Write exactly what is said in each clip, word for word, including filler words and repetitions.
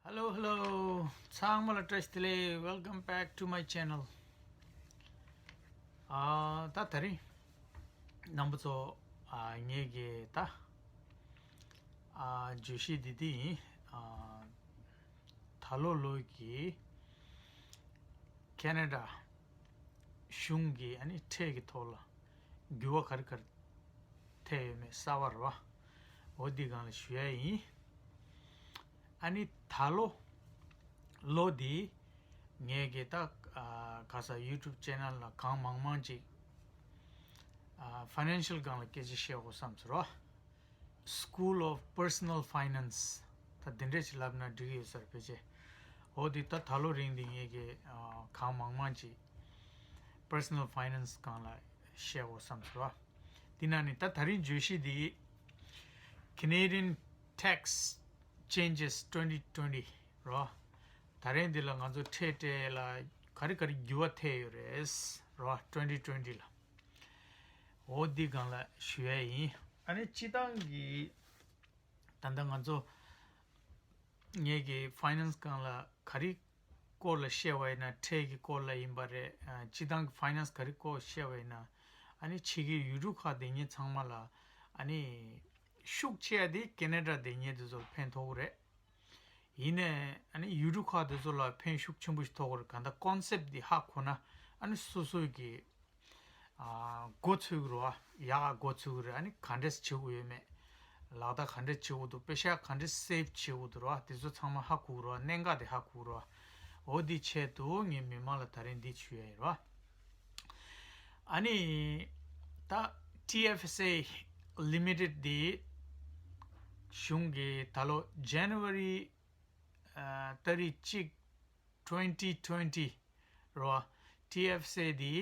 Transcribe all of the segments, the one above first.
Hello, hello. ཚང་མ་ལ་བཀྲ་ཤིས་བདེ་ལེགས། Welcome back to my channel. ཨ་ད་དེ་རིང་རྣམ་པ་ཚོ་ཨ་ངེད་ཀྱི་ད་ཨ་བརྗོད་གཞི་འདི་འདི་ཡིན། ཨ་ད་ལོ་ལོ་གི་ཁེ་ན་ཌ་གཞུང་གི་ཨ་ནི་ཁྲལ་གྱི་ཐོག་ལ་འགྱུར་བ་ག་རེ་ག་རེ་ཐེབས་ཡོད་མེད་གསར་པ་རེད་བ། འོ་འདི་སྒང་ལ་ཞུ་ཡ་ཡིན། ཨ་ནི་ད་ལོ་ལོ་འདི་ངས་གི་ད་ཨ་ག་ས་YouTube channel ལ་གང་མང་མང་ཅིག་ཨ་ཕའི་ནན་ཤལ་སྒང་ལ་སྐད་ཆ་བཤད་དགོས་བསམ་ཚོར་བ། School of Personal Finance ད་འདི་འདྲས་ཅིག་ལབ་ན་འགྲིག་ཡོད་ས་རེད་ཕལ་ཆེར། འོ་འདི་ད་ད་ལོ་རིང་འདི་ངས་གི་ཨ་གང་མང་མང་ཅིག་personal finance སྒང་ལ་བཤད་དགོས་བསམ་ཚོར་བ། འདི་ན་ནི་ད་ད་རིང་བརྗོད་གཞི་འདི་Canadian Tax Changes twenty twenty རོ། ད་རིང་འདི་ལ་ང་ཚོ་ཁྲལ་སྤྲད་ལ་ག་རེ་ག་རེ་འགྱུར་བ་ཐེབས་ཡོད་རེད་རོ། twenty twenty ལ། འོ་འདི་སྒང་ལ་ཞུ་ཡ་ཡིན། ཨ་ནི་སྤྱི་བཏང་གི་ད་ལྟ་ང་ཚོ་ངས་ཀྱི་ཕའི་ནན་སི་སྒང་ལ་ག་རེ་སྐོར་ལ་བཤད་པ་ཡིན་ན་ཁྲལ་གྱི་སྐོར་ལ་ཡིན་པ་རེད། ཨ་སྤྱི་བཏང་གི་ཕའི་ནན་སི་ག་རེ་སྐོར་བཤད་པ་ཡིན་ན། ཨ་ནི་ཕྱི་རྒྱལ་ཡུལ་གྲུ་ཁག་དེ་ཉིད་ཚང་མ་ལ་ཨ་ནི་ཤུགས་ཆེ་ཡ་དེ་ཁེ་ན་ཌ་དེ་ཉིད་དེ་ཚོར་ཕན་ཐོགས་ཀྱི་རེད། ཡིན་ནའི་ཨ་ནི་ཡུལ་གྲུ་ཁག་དེ་ཚོ་ལ་ཕན་ཤུགས་ཆེན་པོ་ཞིག་ཐོགས་ཀྱི་རེད། གང་ལྟར་ཀོན་སེབ་དེ་ཧ་གོ་ན་ཨ་ནི་སོ་སོའི་གི་ཨ་མགོ་ཚོས་ཀྱི་རེད་བ། ཡག་མགོ་ཚོས་ཀྱི་རེད། ཨ་ནི་ག་འདྲས་བྱེད་དགོས་ཡོད་མེད། ལག་བསྟར་ག་འདྲས་བྱེད་དགོས་འདུག་པེ་ཤག་ག་འདྲས་སེབ་བྱེད་དགོས་འདུག་རེད་བ། དེ་ཚོ་ཚང་མ་ཧ་གོ་གི་རེད་བ། གནད་འགག་དེ་ཧ་གོ་གི་རེད་བ། འོ་དེ་ཆེད་དུ་ངས་མི་མང་ལ་ད་རིང་འདི་ཞུ་ཡ་ཡིན་རེད་བ། ཨ་ནི་ད་ཊི་ཨེཕ་ཨེས་ཨེ་ལི་མི་ཊེཌ་དེ་གཞུང་གིས་ད་ལོ་January ཨ་ཏ་རིག་གཅིག་twenty twenty རོ། ཊི་ཨེཕ་ཨེས་ཨེ་དེ་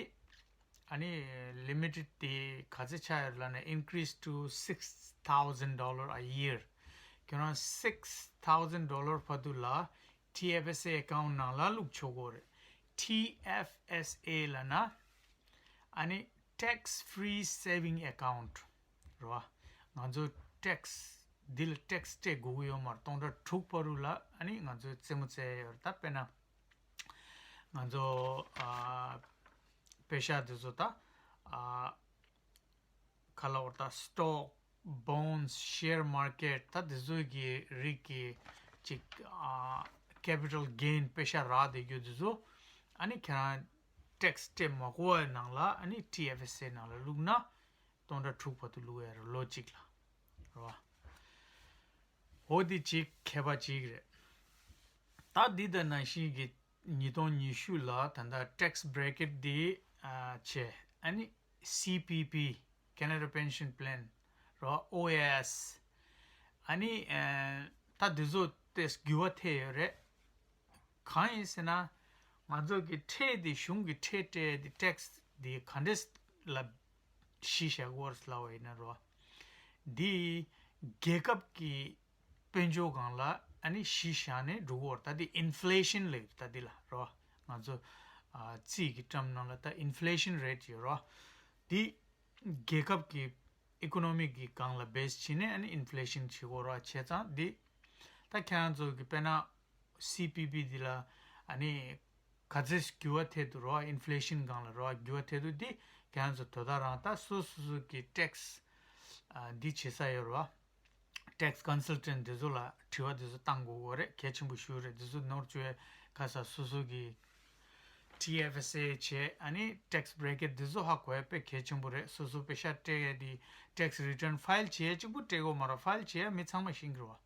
ཨ་ནི་ལི་མི་ཊེཌ་དེ་ག་ཚོད་ཆགས་ཡོད་ལབ་ན། increase to six thousand dollar a year. ཁྱོད་རང་six thousand dollar བར་དུ་ལ་ཊི་ཨེཕ་ཨེས་ཨེ་ཨེ་ཀའུན་ཊི་ནང་ལ་བླུགས་ཆོག་གི་རེད། ཊི་ཨེཕ་ཨེས་ཨེ་ལབ་ན་ཨ་ནི་tax free saving account རེད་བ། ང་ཚོ་ཊེག་སི་འདི་ལ་ཊེག་སི་སྤྲད་དགོས་ཀྱི་ཡོད་མ་རེད། སྟོང་ཕྲག་དྲུག་བར་དུ་ལ་ཨ་ནི་ང་ཚོས་རྩེད་མོ་རྩེ་ཡ་ཡོད་རེད། ད་དཔེར་ན་ང་ཚོ་ཨ་པེ་ཤག་དེ་ཚོ་ད་ཨ་ག་ལབ་དགོས་རེད། ད་སི་ཊོག་བོན་སི་ཤེར་མར་ཀེཊ་ད་དེ་ཚོ་གི་རིགས་ཀྱི་ཅིག་ཨ་ཀེ་པི་ཊལ་གེན་པེ་ཤག་རག་བསྡད་རྒྱུ་དེ་ཚོ་ཨ་ནི་ཁྱེད་རང་ཊེག་སི་སྤྲད་མ་དགོས་པའི་ནང་ལ་ཨ་ནི་ཊི་ཨེཕ་ཨེས་ཨེ་ནང་ལ་བླུགས་ན་སྟོང་ཕྲག་དྲུག་བར་དུ་བླུགས་ཡ་རེད། ལོ་གཅིག་ལ་རེད་བ། འོ་དེ་གཅིག་ཁྱད་པར་གཅིག་རེད། ད་འདི་དང་ནང་བཞིན་གྱི་ཉིས་སྟོང་ཉི་ཤུ་ལ་ད་ལྟ་ཊེག་སི་བྷི་རེ་ཀེཊ་འདི་ཨ་བྱས། ཨ་ནི་སི་པི་པི་Canada Pension Plan རོ། ཨོ་ཨེ་ཨེས་ཨ་ནི་ཨ་ད་འདི་ཚོ་ཏོག་ཙམ་འགྱུར་བ་ཐེབས་ཡོད་རེད། གང་ཡིན་ཟེར་ན་ང་ཚོ་གི་ཁྲལ་འདི་གཞུང་གི་ཁྲལ་སྤྲད་འདི་ཊེག་སི་འདི་ག་འདྲས་ལ་གཞི་བཞག་གི་ཡོད་རེད་ལབ་པ་ཡིན་ན་རོ། འདི་རྒྱལ་ཁབ་ཀྱི་དཔལ་འབྱོར་སྒང་ལ་ཨ་ནི་གཞི་བཞག་ནས་འགྲོ་གི་ཡོད་རེད། ད་འདི་ཨིན་ཕི་ལེ་ཤན་ལབ་ཡོད་རེད། ད་འདི་ལ་རོ། ང་ཚོ་ཨ་རྩིས་ཀྱི་ཊམ་ནང་ལ་ད་ཨིན་ཕི་ལེ་ཤན་རེཊ་ཡོད་རོ། འདི་རྒྱལ་ཁབ་ཀྱི་ཨི་ཀོ་ནོ་མི་གི་སྒང་ལ་བེ་སི་བྱས་ནས་ཨ་ནི་ཨིན་ཕི་ལེ་ཤན་བྱེད་དགོས་རོ། བྱས་ཙང་འདི་ད་ཁྱེད་རང་ཚོ་གི་དཔེར་ན་སི་པི་པི་འདི་ལ་ཨ་ནི་ག་ཚོད་འགྱུར་བ་ཐེབས་འདུག་རོ། ཨིན་ཕི་ལེ་ཤན་སྒང་ལ་རོ། འགྱུར་བ་ཐེབས་འདུག་འདི་ཁྱེད་རང་ཚོ་དོ་བདག་རང་ད་སོ་སོ་སོ་གི་ཊེག་སི་ཨ་འདི་བྱེད་ས་ཡོད་རོ། ཊེག་སི་ཀོན་སལ་ཊེན་ཊི་འདི་ཚོ་ལ་དྲི་བ་འདི་ཚོ་བཏང་དགོས་ཀྱི་རེད། གལ་ཆེན་པོ་ཞེ་པོ་རེད། འདི་ཚོ་ནོར་བཅུག་ཡས་ཁ་ས་སོ་སོ་གི་ཊི་ཨེཕ་ཨེས་ཨེ་བྱས། ཨ་ནི་ཊེག་སི་བྷི་རེ་ཀེཊ་འདི་ཚོ་ཧ་གོ་ཡས་དཔེ་གལ་ཆེན་པོ་རེད། སོ་སོ་པེ་ཤག་སྤྲད་ཡས་འདི་ཊེག་སི་རི་ཊན་ཕའིལ་བྱེད་ཡས་གཅིག་པུ་སྤྲད་དགོས་མ་རེད། ཕའིལ་བྱེད་ཡས་མི་ཚང་མ་ཤེས་ཀྱི་རེད་བ།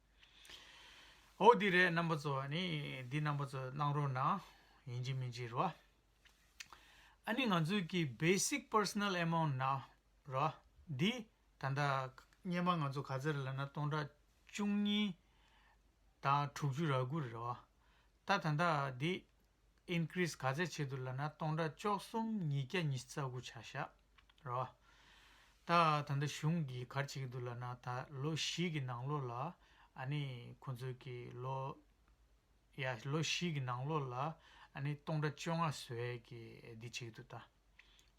འོ་འདི་རེད་རྣམ་པ་ཚོ། ཨ་ནི་འདི་རྣམ་པ་ཚོ་གནང་རོགས་གནང་། ཡིན་གཅིག་མིན་གཅིག་རེད་བ། ཨ་ནི་ང་ཚོའི་གི་basic personal amount ནང་རོ། འདི་ད་ལྟ་སྔོན་མ་ང་ཚོ་ག་ཚོད་རེད་ལབ་ན་སྟོང་ཕྲག་བཅུ་གཉིས་དང་དྲུག་ཅུ་རེ་དགུ་རེད་བ། ད་ད་ལྟ་འདི་ཨིན་ཀི་རི་སི་ག་ཚོད་བྱས་འདུག་ལབ་ན་སྟོང་ཕྲག་བཅུ་གསུམ་ཉིས་བརྒྱ་ཉི་ཤུ་རྩ་དགུ་ཆགས་ཤག་རོ། ད་ད་ལྟ་གཞུང་གིས་ག་རེ་བྱེད་ཀྱི་འདུག་ལབ་ན་ད་ལོ་བཞི་གི་ནང་ལོགས་ལ་ཨ་ནི་ཁོང་ཚོས་ཀྱི་ལོ་ཡ་ལོ་བཞི་གི་ནང་ལོགས་ལ་ཨ་ནི་སྟོང་ཕྲག་བཅོ་ལྔ་བཟོ་ཡས་ཀྱི་འདི་བྱེད་ཀྱི་འདུག་ད་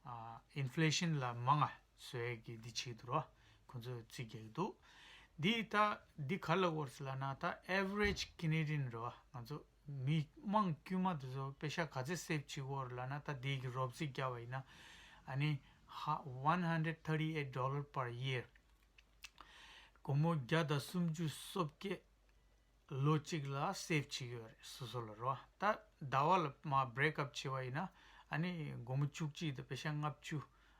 ཨ་ཨིན་ཕི་ལེ་ཤན་ལ་མང་ང་བཟོ་ཡས་ཀྱི་འདི་བྱེད་ཀྱི་འདུག་རོ། ཁོང་ཚོས་རྩིས་རྒྱག་གི་འདུག་འདི་ད་འདི་ག་ལ་གོ་རེད་ལབ་ན། ད་average Canadian རེད་བ། ང་ཚོ་མི་དམངས་དཀྱུས་མ་དེ་ཚོ་པེ་ཤ་ག་ཚད་སེབ་བྱེད་ཀྱི་ཡོད་རེད་ལབ་ན། ད་འདི་གི་རོབ་རྩིས་བརྒྱབ་པ་ཡིན་ན་ཨ་ནི་ཧ་one hundred thirty eight dollar per year། སྒོར་མོ་བརྒྱ་དང་སུམ་ཅུ་སོ་བརྒྱད་ལོ་གཅིག་ལ་སེབ་བྱེད་ཀྱི་ཡོད་རེད། སོ་སོ་ལ་རེད་བ། ད་ཟླ་བ་ལ་མར་break up བྱས་པ་ཡིན་ན་ཨ་ནི་སྒོར་མོ་བཅུ་གཅིག་དང་པེ་ཤ་ལྔ་བཅུ་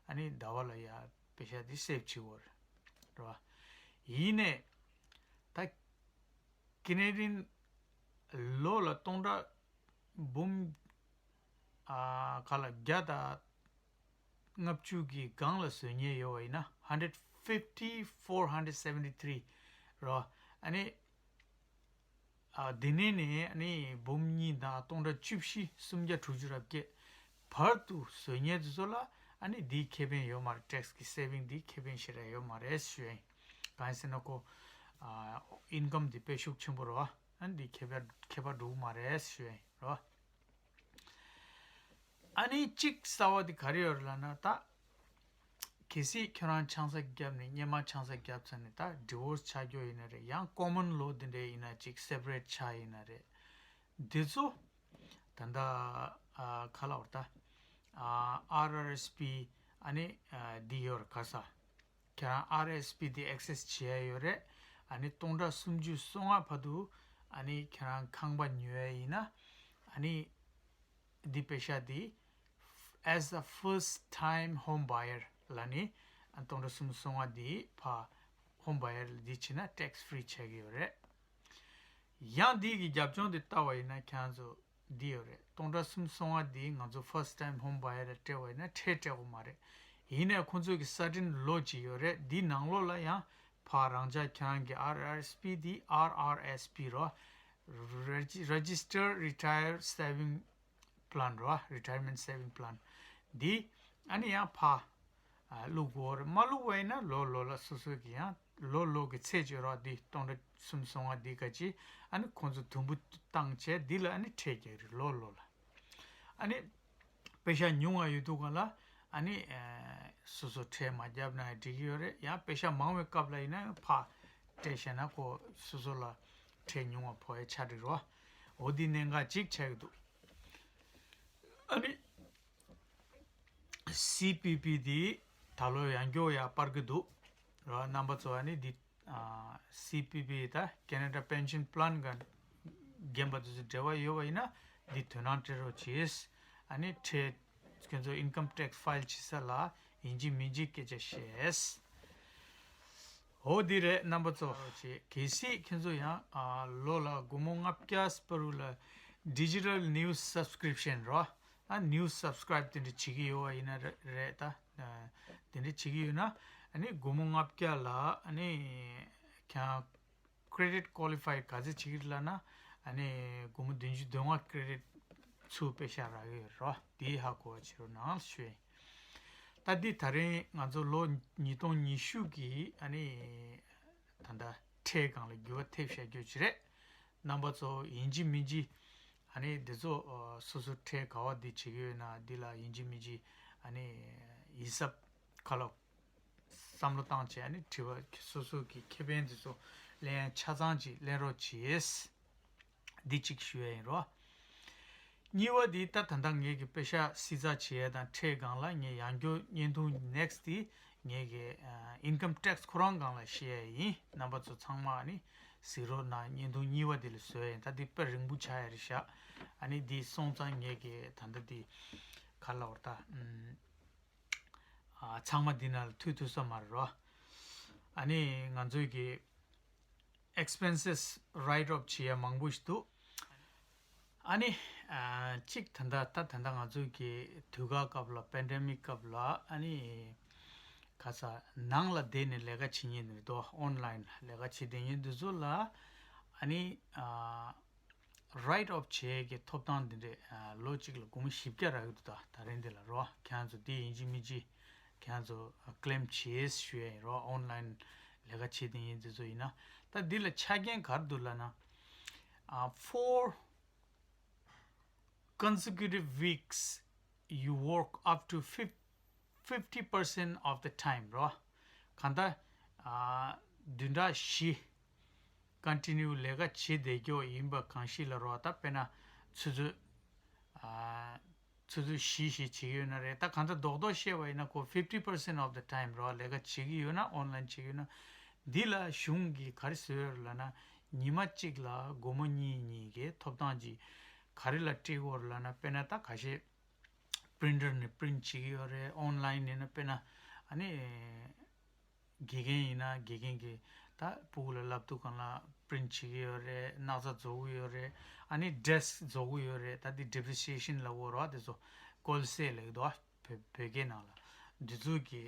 ཨ་ནི་ཟླ་བ་ལ་ཡ་པེ་ཤ་དེ་སེབ་བྱེད་ཀྱི་ཡོད་རེད། རེད་བ། ཡིན་ནའི་ད་Canadian ལོ་ལ་སྟོང་ཕྲག་འབུམ་ཨ་ག་ལ་བརྒྱ་དང་ལྔ་བཅུ་གི་སྒང་ལ་བཟོ་མཁན་ཡོད་པ་ཡིན་ན། hundred fifty four hundred seventy three རོ། ཨ་ནི་ཨ་དེ་ནས་ནས་ཨ་ནི་འབུམ་གཉིས་དང་སྟོང་ཕྲག་བཅུ་བཞི་སུམ་བརྒྱ་དྲུག་ཅུ་རེ་བརྒྱད་བར་དུ་བཟོ་མཁན་དེ་ཚོ་ལ་ཨ་ནི་འདིའི་ཁེ་ཕན་ཡོད་མ་རེད། tax གི་saving འདིའི་ཁེ་ཕན་ཞེ་དྲག་ཡོད་མ་རེད་ཞུ་ཡིན། གང་ཡིན་ཟེར་ན་ཁོ་ཨ་income འདི་དཔེ་ཤུགས་ཆེན་པོ་རེད་བ། ཨ་ནི་འདི་ཁེ་ཕན་ཁྱད་པར་འགྲོ་གི་མ་རེད་ཞུ་ཡིན་རོ། ཨ་ནི་གཅིག་གསར་པ་དེ་ག་རེ་ཡོད་རེད་ལབ་ན། ད་གལ་སྲིད་ཁྱོད་རང་ཆང་ས་བརྒྱབ་ནས་སྔོན་མ་ཆང་ས་བརྒྱབ་ཚར་ནས་ད་divorce ཆགས་རྒྱུ་ཡིན་ན་རེད། ཡང་common law དེ་འདྲ་ཡིན་ན་གཅིག་separate ཆགས་ཡིན་ན་རེད། འདི་ཚོ་ད་ལྟ་ཨ་ག་ལབ་དགོས་རེད། ད་ཨ་RRSP ཨ་ནི་ཨ་འདི་ཡོད་རེད། ག་ས་ཁྱེད་རང་RSP དེ་access བྱེད་ཡ་ཡོད་རེད། ཨ་ནི་སྟོང་ཕྲག་སུམ་ཅུ་སོ་ལྔ་བར་དུ་ཨ་ནི་ཁྱེད་རང་ཁང་པ་ཉོ་ཡ་ཡིན་ན་ཨ་ནི་འདི་པེ་ཤ་འདི as a first time home buyer ལབ་ནི་ཨ་སྟོང་ཕྲག་སུམ་ཅུ་སོ་ལྔ་འདི་ཕར་home buyer ལ་འདི་བྱེད་ན་tax free ཆགས་ཀྱི་ཡོད་རེད། ཡང་འདི་གི་རྒྱབ་ལྗོངས་འདི་ལྟ་བ་ཡིན་ན་ཁྱེད་རང་ཚོ་འདི་ཡོད་རེད། སྟོང་ཕྲག་སུམ་ཅུ་སོ་ལྔ་འདི་ང་ཚོ་first time home buyer ལ་སྤྲད་པ་ཡིན་ན་ཁྲལ་སྤྲད་དགོས་མ་རེད། ཡིན་ནའི་ཁོང་ཚོ་གི་certain law ཅིག་ཡོད་རེད། འདི་ནང་ལོགས་ལ་ཡང་ཕར་རང་ཅག་ཁྱེད་རང་གི་RRSP འདི་RRSP རོ། Regi- Register Retire Saving Plan རོ། Retirement Saving Plan འདི་ཨ་ནི་ཡང་ཕར་ཨ་བླུག་དགོས་རེད། མ་བླུག་པ་ཡིན་ན་ལོ་ལོ་ལ་སོ་སོ་གི་ཡང་ལོ་ལོ་གི་ཚད་ཅིག་རོ། འདི་སྟོང་ཕྲག་སུམ་ཅུ་སོ་ལྔ་འདི་ག་ཅི་ཨ་ནི་ཁོང་ཚོ་དུམ་བུ་བཏང་བྱས་འདི་ལ་ཨ་ནི་ཁྲལ་རྒྱག་གི་རེད། ལོ་ལོ་ལ་ཨ་ནི་པེ་ཤ་ཉུང་བ་ཡོད་དུས་གང་ལ་ཨ་ནི་ཨ་སོ་སོ་ཁྲལ་མ་བརྒྱབ་ན་འགྲིག་གི་ཡོད་རེད། ཡང་པེ་ཤ་མང་བའི་སྐབས་ལ་ཡིན་ན་ཕར་སྤྲད་བཞག་ན་ཁོ་སོ་སོ་ལ་ཁྲལ་ཉུང་བ་ཕོག་ཡ་ཆགས་འགྲིག་རོ། འོ་འདི་གནད་འགག་ཅིག་ཆགས་ཀྱི་འདུག་ཨ་ནི་CPP འདི་ད་ལོ་ཡང་བསྐྱར་ཡར་སྤར་གྱི་འདུག་རོ། རྣམ་པ་ཚོ་ཨ་ནི་འདི་ཨ་CPP ད་Canada Pension Plan ག་རྒན་པ་དེ་ཚོ་འབྲེལ་བ་ཡོད་པ་ཡིན་ན་འདི་དོ་སྣང་སྤྲད་རོགས་གྱིས། ཨ་ནི་ཁྲལ་ཁྱོད་ཚོ་income tax file བྱེད་ས་ལ་ཡིན་གཅིག་མིན་གཅིག་སྐད་ཆ་བཤད། འོ་འདི་རེད་རྣམ་པ་ཚོ། གལ་སྲིད་ཁྱོད་ཚོ་ཡང་ཨ་ལོ་ལ་སྒོར་མོ་ལྔ་བརྒྱ་སྤར་རུ་ལ་digital news subscription རོ། ཨ་news subscribe དེ་འདྲ་བྱེད་ཀྱི་ཡོད་པ་ཡིན་ན་རེ- རེད་ད། ཨ་དེ་འདྲ་བྱེད་ཀྱི་ཡོད་ན་ཨ་ནི་སྒོར་མོ་ལྔ་བརྒྱ་ལ་ཨ་ནི་ཁྱེད་རང་credit qualify ག་ཚད་བྱེད་ཀྱི་རེད་ལབ་ན་ཨ་ནི་སྒོར་མོ་བདུན་ཅུ་དོན་ལྔ་credit ཚུར་པེ་ཤ་རག་གི་ཡོད་རེད་རོ། དེའི་ཧ་གོ་བ་བྱེད་རོགས་གནང་ཞུ་ཡིན། ད་འདི་ད་རིང་ང་ཚོ་ལོ་ཉིས་སྟོང་ཉི་ཤུ་གི་ཨ་ནི་ད་ལྟ་ཁྲལ་སྒང་ལ་འགྱུར་བ་ཐེབས་བཞག་རྒྱུ་ཅིག་རེད། རྣམ་པ་ཚོ་ཡིན་གཅིག་མིན་གཅིག་ཨ་ནི་འདི་ཚོ་ཨ་སོ་སོ་ཁྲལ་ག་བ་འདི་བྱེད་ཀྱི་ཡོད་ན་འདི་ལ་ཡིན་གཅིག་མིན་གཅིག་ཨ་ནི་ཡིད་གཟབ་ག་ལ་བསམ་བློ་བཏང་བྱས་ཨ་ནི་དྲི་བ་སོ་སོ་གི་ཁེ་ཕན་འདི་ཚོ་ལེན་ཡ་ཆ་ཚང་ཅིག་ལེན་རོགས་གྱིས། འདི་གཅིག་ཞུ་ཡ་ཡིན་རོ། གཉིས་པ་འདི་ད་ད་ལྟ་ངེད་ཀྱི་པེ་ཤ་བསྲི་ཚགས་བྱེད་ཡ་དང་ཁྲལ་སྒང་ལ་ངས་ཡང་བསྐྱར་བརྙན་ཐུང་next འདི་ངེད་ཀྱི་ཨ་income tax ཁོ་རང་སྒང་ལ་བཤད་ཡ་ཡིན། རྣམ་པ་ཚོ་ཚང་མ་ཨ་ནི་གཟིགས་རོགས་གནང་། བརྙན་ཐུང་གཉིས་པ་འདི་ལ་བཟོ་ཡ་ཡིན། ད་འདི་དཔེ་རིང་པོ་ཆགས་ཡ་རེད་ཤག་ཨ་ནི་འདི་སོང་ཙང་ངེད་ཀྱི་ད་ལྟ་འདི་ག་ལབ་དགོས་རེད་ད། ཨམ། ཨ་ཚང་མ་འདི་ནང་ལ་མཐུད་ཐུབ་ས་མ་རེད་རོ། ཨ་ནི་ང་ཚོའི་གི་expenses write off བྱེད་ཡ་མང་པོ་ཞིག་འདུག་ཨ་ནི་ཨ་གཅིག་ད་ལྟ་ད་ད་ལྟ་ང་ཚོའི་གི་དུས་བཀག་སྐབས་ལ་pandemic སྐབས་ལ་ཨ་ནི་ག་ས་ནང་ལ་བསྡད་ནས་ལས་ཀ་བྱེད་མཁན་རེད་དོ། online ལས་ཀ་བྱེད་བསྡད་མཁན་འདི་ཚོ་ལ་ཨ་ནི་ཨ། write off བྱེད་ཀྱི་ཐོབ་ཐང་འདི་འདྲས་ཨ་ལོ་གཅིག་ལ་སྒོར་མོ་བཞི་བརྒྱ་རག་གི་འདུག་ད་ད་རིང་འདི་ལ་རོ། ཁྱེད་རང་ཚོ་འདི་ཡིན་གཅིག་མིན་གཅིག་ཁྱེད་རང་ཚོ་claim བྱེད་ཞུ་ཡ་ཡིན་རོ། online ལས་ཀ་བྱེད་དེ་ཡིན་འདི་ཚོ་ཡིན་ན། ད་འདི་ལ་ཆ་རྐྱེན་ག་རེ་འདུག་ལབ་ན། ཨ་four consecutive weeks you work up to fifty fifty percent of the time རོ། གང་ལྟར་ཨ་ བདུན་ཕྲག་བཞི་continue་ལས་ཀ་བྱེད་བསྡད་རྒྱུ་ཡིན་པ་གང་ཞིག་ལ་རོ། ད་དཔེར་ན་ཆུ་ཚོད་ཨ་ཆུ་ཚོད་བཞི་ཞིག་བྱེད་ཀྱི་ཡོད་ན་རེད། ད་གང་ལྟར་རྡོག་རྡོག་བཤད་པ་ཡིན་ན་ཁོ་fifty percent of the time་རོ། ལས་ཀ་བྱེད་ཀྱི་ཡོད་ན་online་བྱེད་ཀྱི་ཡོད་ན། འདི་ལ་གཞུང་གིས་ག་རེ་བཟོས་ཡོད་ལབ་ན། ཉི་མ་གཅིག་ལ་སྒོར་མོ་གཉིས་གཉིས་ཀྱི་ཐོབ་ཐང་ཅིག་ག་རེ་ལ་སྤྲད་ཀྱི་ཡོད་ལབ་ན། དཔེར་ན་ད་ཁ་ཤས་printer་ནས་print་བྱེད་ཀྱི་ཡོད་རེད། online་ནས་ན་དཔེར་ན་ཨ་ནི་དགེ་རྒན་ཡིན་ན་དགེ་རྒན་གྱིས་ད་ཕྲུ་གུ་ལ་བསླབ་དུས་སྒང་ལ་print་བྱེད་ཀྱི་ཡོད་རེད། སྣག་ཚ་བཟོ་གི་ཡོད་རེད། ཨ་ནི་desk་བཟོ་གི་ཡོད་རེད། ད་འདི་depreciation་ལབ་ཀྱི་ཡོད་རེད་བ། དེ་ཚོ་སྐོལ་སེལ་ལབ་ཀྱི་འདུག་བ། བོད་བོད་སྐད་ནང་ལ་འདི་ཚོ་གི་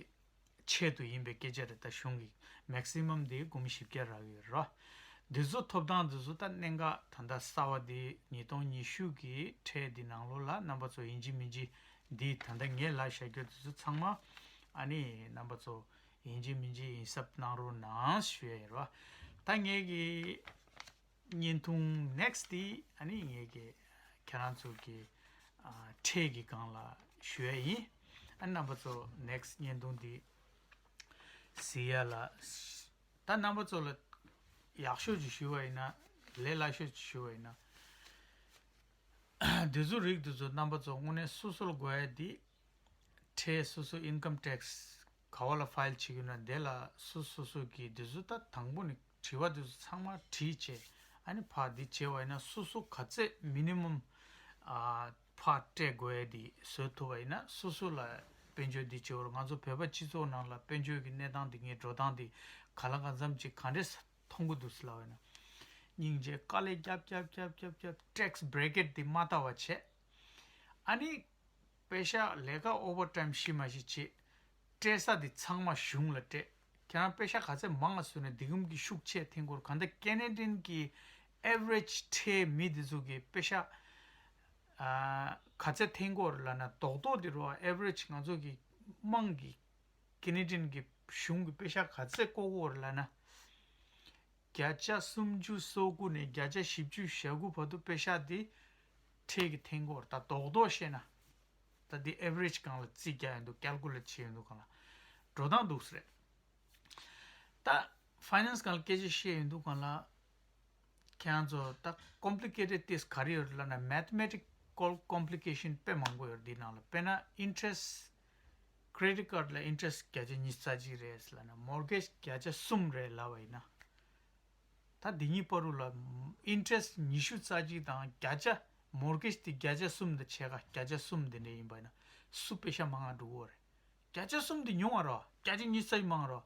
ཆེད་དུ་ཡིན་པའི་སྐད་ཆ་རེད། ད་གཞུང་གིས་maximum་དེ་སྒོར་མོ་བཞི་བརྒྱ་རག་གི་ཡོད་རེད་བ། འདི་ཚོ་ཐོབ་ཐང་འདི་ཚོ་ད་གནད་འགག་ད་ལྟ་གསར་བ་འདི་ཉིས་སྟོང་ཉི་ཤུ་གི་ཁྲལ་འདི་ནང་ལོགས་ལ་རྣམ་པ་ཚོ་ཡིན་གཅིག་མིན་གཅིག་འདི་ད་ལྟ་ངས་ལབ་བཞག་རྒྱུ་འདི་ཚོ་ཚང་མ་ཨ་ནི་རྣམ་པ་ཚོ་ཡིན་གཅིག་མིན་གཅིག་ཡིན་གཟབ་གནང་རོགས་གནང་ཞུ་ཡ་ཡིན་རེད་བ། ད་ངས་གི་བརྙན་ཐུང་next་དེ་ཨ་ནི་ངས་ཀྱི་ཁྱེད་རང་ཚོ་གི་ཨ་ཁྲལ་གྱི་སྒང་ལ་ཞུ་ཡ་ཡིན། ཨ་རྣམ་པ་ཚོ་next་བརྙན་ཐུང་འདི་གཟིགས་ཡ་ལ། ད་རྣམ་པ་ཚོ་ལ་ཡག་ཤོས་ཅིག་ཞུ་བ་ཡིན་ན། ལས་སླ་ཤོས་ཅིག་ཞུ་བ་ཡིན་ན། འདི་ཚོ་རིགས་འདི་ཚོ་རྣམ་པ་ཚོ་དངོས་གནས་སོ་སོ་ལ་དགོས་ཡ་འདི། ཁྲལ་སོ་སོ་income tax་ག་བ་ལ་file་བྱེད་ཀྱི་ཡོད་ན་དེ་ལ་སོ་སོ་སོ་གིས་འདི་ཚོ་ད་དང་པོ་ནས་དྲི་བ་འདི་ཚོ་ཚང་མ་དྲིས་བྱས། ཨ་ནི་ཕར་འདི་བྱས་པ་ཡིན་ན་སོ་སོ་ག་ཚད་minimum་ཨ་ཕར་སྤྲད་དགོས་ཡ་འདི་བཟོ་ཐུབ་པ་ཡིན་ན། སོ་སོ་ལ་དཔལ་འབྱོར་འདི་བྱེད་པར་ང་ཚོ་བོད་པ་སྤྱི་ཚོགས་ནང་ལ་དཔལ་འབྱོར་གྱི་གནས་སྟངས་འདི་ངའི་འགྲོ་སྟངས་འདི་ག་ལ་གང་འཚམ་ཅིག་ག་འདྲས་མཐོང་གི་འདུག་ཟེར་ལབ་པ་ཡིན་ན། སྙིང་རྗེ་དཀའ་ལས་རྒྱབ་རྒྱབ་རྒྱབ་རྒྱབ་རྒྱབ་tax bracket་འདི་མ་བལྟ་བ་བྱས། ཨ་ནི་པེ་ཤག་ལས་ཀ་overtime་ཤི་མ་ཤི་བྱེད། སྤྲད་ས་དེ་ཚང་མ་གཞུང་ལ་སྤྲད། ཁྱེད་རང་པེ་ཤག་ག་ཚད་མང་ང་བཟོས་ནས་འདི་གམ་གྱི་ཤུགས་ཆེ་འཐེན་སྐོར། གང་ལྟར་Canadian་གི་average་ཁྲལ་མི་དེ་ཚོ་གི་པེ་ཤག་ཨ་ག་ཚད་འཐེན་སྐོར་ལབ་ན། རྡོག་རྡོག་དེ་རོ་average་ང་ཚོ་གི་དམངས་ཀྱི་Canadian་གི་གཞུང་གི་པེ་ཤག་ག་ཚད་བཀོག་སྐོར་ལབ་ན། བརྒྱ་ཆ་སུམ་ཅུ་སོ་དགུ་ནས་བརྒྱ་ཆ་བཞི་བཅུ་ཞེ་དགུ་བར་དུ་པེ་ཤག་འདི་ཁྲལ་གྱི་འཐེན་སྐོར། ད་རྡོག་རྡོག་བཤད་ན། ད་འདི་average་སྒང་ལ་རྩིས་རྒྱག་ཡོང་དུས་calculate་བྱེད་ཡོང་དུས་སྒང་ལ་འགྲོ་སྟངས་འདུག་ཟེར། ད་finance་སྒང་ལ་སྐད་ཆ་བཤད་ཡོང་དུས་སྒང་ལ། ཁྱེད་རང་ཚོ་ད་complicated་ཏིས་ག་རེ་ཡོད་ལབ་ན། mathematical complication་དཔེ་མང་པོ་ཡོད་འདི་ནང་ལ། དཔེར་ན་interest credit card་ལ་interest་བརྒྱ་ཆ་ཉི་ཤུ་རྩ་གཅིག་རེད་ལབ་ན། mortgage་བརྒྱ་ཆ་གསུམ་རེད་ལབ་པ་ཡིན་ན། ད་འདི་གཉིས་བར་དུ་ལ་interest་ཉི་ཤུ་རྩ་གཅིག་དང་བརྒྱ་ཆ། mortgage་དེ་བརྒྱ་ཆ་གསུམ་དང་ཕྱེད་ཀ་བརྒྱ་ཆ་གསུམ་དེ་འདྲ་ཡིན་པ་ཡིན་ན་སུ་པེ་ཤག་མང་ང་འགྲོ་གི་ཡོད་རེད། བརྒྱ་ཆ་གསུམ་དེ་ཉུང་བ་རོ། བརྒྱ་ཆ་ཉི་ཤུ་རྩ་གཅིག་མང་རོ།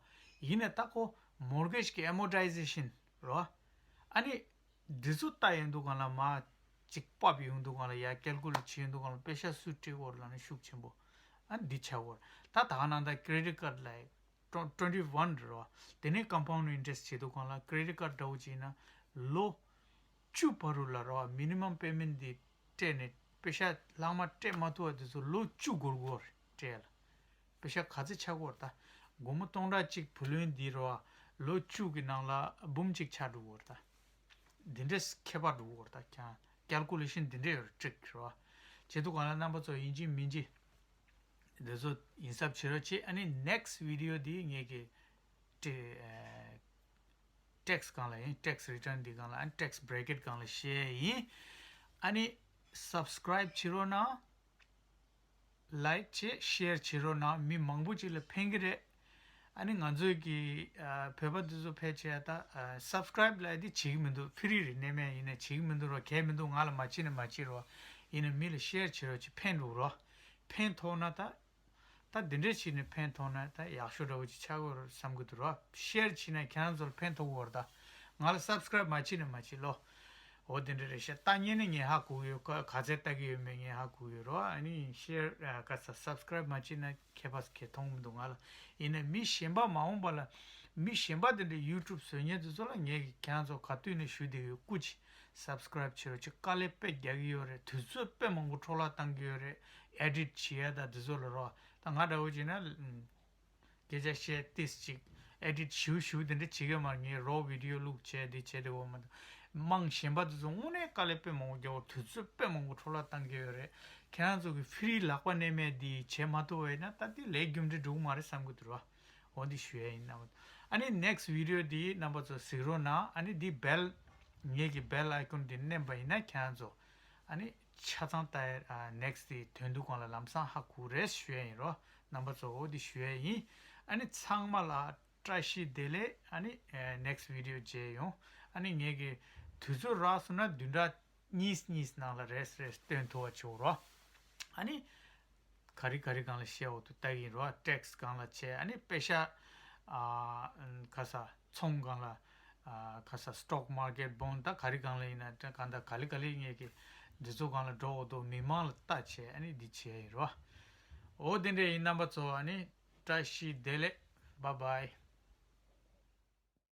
ཡིན་ནའི་ད་ཁོ་mortgage་གི་amortization་རོ། ཨ་ནི་འདི་ཚོ་ལྟ་ཡོང་དུས་སྒང་ལ་མར་ཅིག་ཕབ་ཡོང་དུས་སྒང་ལ། ཡར་calculate་བྱེད་ཡོང་དུས་སྒང་ལ་པེ་ཤག་སུ་སྤྲད་ཡོད་ལབ་ན་ཤུགས་ཆེན་པོ་ཨ་འདི་ཆགས་ཡོད། ད་ད་ག་ནང་ད་credit card་ལ་twenty one་རེད་བ། དེ་ནས་compound interest་བྱེད་དུས་སྒང་ལ་credit card་འདྲ་བོ་ཅིག་ཡིན་ན་ལོ་བཅུ་བར་དུ་ལ་རེད་བ། minimum payment་འདི་སྤྲད་ནས་པེ་ཤག་ལྷག་མ་སྤྲད་མ་ཐུབ་པ་དེ་ཚོ་ལོ་བཅུ་འགོར་དགོས་རེད་སྤྲད་ལ། པེ་ཤག་ག་ཚད་ཆགས་ཀྱི་ཡོད་རེད། ད་སྒོར་མོ་སྟོང་ཕྲག་གཅིག་བུ་ལོན་འདི་རེད་བ། ལོ་བཅུ་གི་ནང་ལ་འབུམ་གཅིག་ཆགས་འགྲོ་གི་ཡོད་རེད། ད་འདི་འདྲས་ཁྱད་པར་འགྲོ་གི་ཡོད་རེད། ད་ཀྱང་calculation་འདི་འདྲས་ཡོད་རེད། trick་རེད་བ། བྱེད་དུས་སྒང་ལ་རྣམ་པ་ཚོ་ཡིན་གཅིག་མིན་གཅིག་འདི་ཚོ་ཡིན་གཟབ་བྱེད་རོགས་བྱེད། ཨ་ནི་next video་འདི་ངས་ཀྱི་ཏེ་ཨ་tax་སྒང་ལ་ཡིན། tax return་འདི་སྒང་ལ། ཨ་ནི་tax bracket་སྒང་ལ་བཤད་ཡིན། ཨ་ནི་subscribe་བྱེད་རོགས་གནང་། like་བྱེད། share་བྱེད་རོགས་གནང་། མི་མང་པོ་ཅིག་ལ་ཕན་གྱི་རེད། ཨ་ནི་ང་ཚོའི་གི་ཨ་བོད་པ་འདི་ཚོ་ཕལ་ཆེར་ད་ཨ་subscribe་ལབ་ཡ་འདི་བྱེད་ཀྱི་མི་འདུག free་རེད། གནས་མེད་ཡིན་ན་བྱེད་ཀྱི་མི་འདུག་རོ། གལ་མི་འདུག་ང་ལ་མ་བྱེད་ན་མ་བྱེད་རོ། ཡིན་ན་མི་ལ་share་བྱེད་རོགས་བྱེད། ཕན་འགྲོ་རོ། ཕན་ཐོགས་ན་ད། ད་འདི་འདྲས་བྱས་ནས་ཕན་ཐོགས་ན་ད་ཡག་ཤོས་འདྲ་བོ་ཅིག་ཆགས་ཀྱི་ཡོད་རེད་བསམ་གྱི་འདུག་རོ། share་བྱས་ན་ཁྱེད་རང་ཚོར་ཕན་ཐོགས་ཀྱི་ཡོད་རེད། ད་ང་ལ་subscribe་མ་བྱས་ན་མ་བྱེད་ལོ། འོ་དེ་འདྲ་རེད་ཤག་ད་བརྙན་ནི་ངས་ཧ་གོ་གི་ཡོད། ག་ག་ཚད་ལྟ་གི་ཡོད་མེད་ངས་ཧ་གོ་གི་ཡོད་རོ། ཨ་ནི་share་ཨ་ག་ས་subscribe་མ་བྱས་ན་ཁྱད་པར་གང་མཐོང་མི་འདུག་ང་ལ། ཡིན་ནའི་མི་གཞན་པ་མ་འོངས་པ་ལ་མི་གཞན་པ་དེ་འདྲའི་YouTube་བཟོ་མཁན་དེ་ཚོ་ལ་ངས་ཀྱིས་ཁྱེད་རང་ཚོ་ག་དུས་ནས་ཞུ་བསྡད་ཡོད། སྐུ་མཁྱེན་subscribe་བྱེད་རོགས་བྱེད། དཀའ་ལས་དཔེ་རྒྱག་གི་ཡོད་རེད། དུས་ཚོད་དཔེ་མང་པོ་འཕྲོ་བརླག་བཏང་གི་ཡོད་རེད། edit་བྱེད་ཡ་ད་དེ་ཚོ་ལ་རོ། ད་ང་འདྲ་བོ་བྱས་ན་ཨམ། སྐད་ཆ་བཤད་ཏིས་ཅིག་edit་ཞུ་ཞུ་དེ་འདྲ་བྱེད་ཀྱི་མ་རེད། ངས་raw video་བླུགས་བྱས་དེ་བྱས་དེ་འོ་མ་དང་། དམངས་གཞན་པ་དེ་ཚོ་དངོས་གནས་དཀའ་ལས་དཔེ་མང་པོ་རྒྱག་པ། དུས་ཚོད་དཔེ་མང་པོ་འཕྲོ་བརླག་བཏང་གི་ཡོད་རེད། ཁྱེད་རང་ཚོ་གི་free་ལག་པ་གནས་མེད་འདི་བྱེད་མ་ཐུབ་པ་ཡིན་ན་ད་འདི་ལས་རྒྱུ་འབྲས་འགྲོ་གི་མ་རེད་བསམ་གྱི་འདུག་ར། འོ་འདི་ཞུ་ཡ་ཡིན་ན། ཨ་ནི་next video འདི་རྣམ་པ་ཚོ་གཟིགས་རོགས་གནང་། ཨ་ནི་འདི་bell ངེད་ཀྱི་bell icon འདི་མནན་པ་ཡིན་ན་ཁྱེད་རང་ཚོ་ཨ་ནི་ཆ་ཚང་ལྟ་ཡ་next དེ་དོན་དུ་གང་ལ་ལམ་སང་ཧ་གོ་རེད་ཞུ་ཡ་ཡིན་རོ། རྣམ་པ་ཚོ་འོ་འདི་ཞུ་ཡ་ཡིན། ཨ་ནི་ཚང་མ་ལ་བཀྲ་ཤིས་བདེ་ལེགས། ཨ་ནི་next video མཇལ་ཡོང་། ཨ་ནི་ངེད་ཀྱི་དུས་ཚོད་རག་སོང་ན་བདུན་ཕྲག་གཉིས་གཉིས་ནང་ལ་རེས་རེས་སྟོན་ཐུབ་པ་བྱེད་རོགས། ཨ་ནི་ག་རེ་ག་རེ་སྒང་ལ་བཤད་འོ་དུ་ལྟ་གིན་རོ། tax སྒང་ལ་བྱས། ཨ་ནི་པེ་ཤ་ཨ་ག་ས་ཚོང་སྒང་ལ་ཨ་ག་ས་stock market bond ད་ག་རེ་སྒང་ལ་ཡིན་ན་གང་ལྟར་ག་ལེ་ག་ལེ་ངེད་ཀྱི་འདི་ཚོ་སྒང་ལ་འགྲོ་འོ་དུ་མི་མང་ལ་ལྟ་བྱས། ཨ་ནི་འདི་བྱས་ཡིན་རོ། འོ་དེ་འདྲ་ཡིན། རྣམ་པ་ཚོ་ཨ་ནི་བཀྲ་ཤིས་བདེ་ལེགས། Bye bye.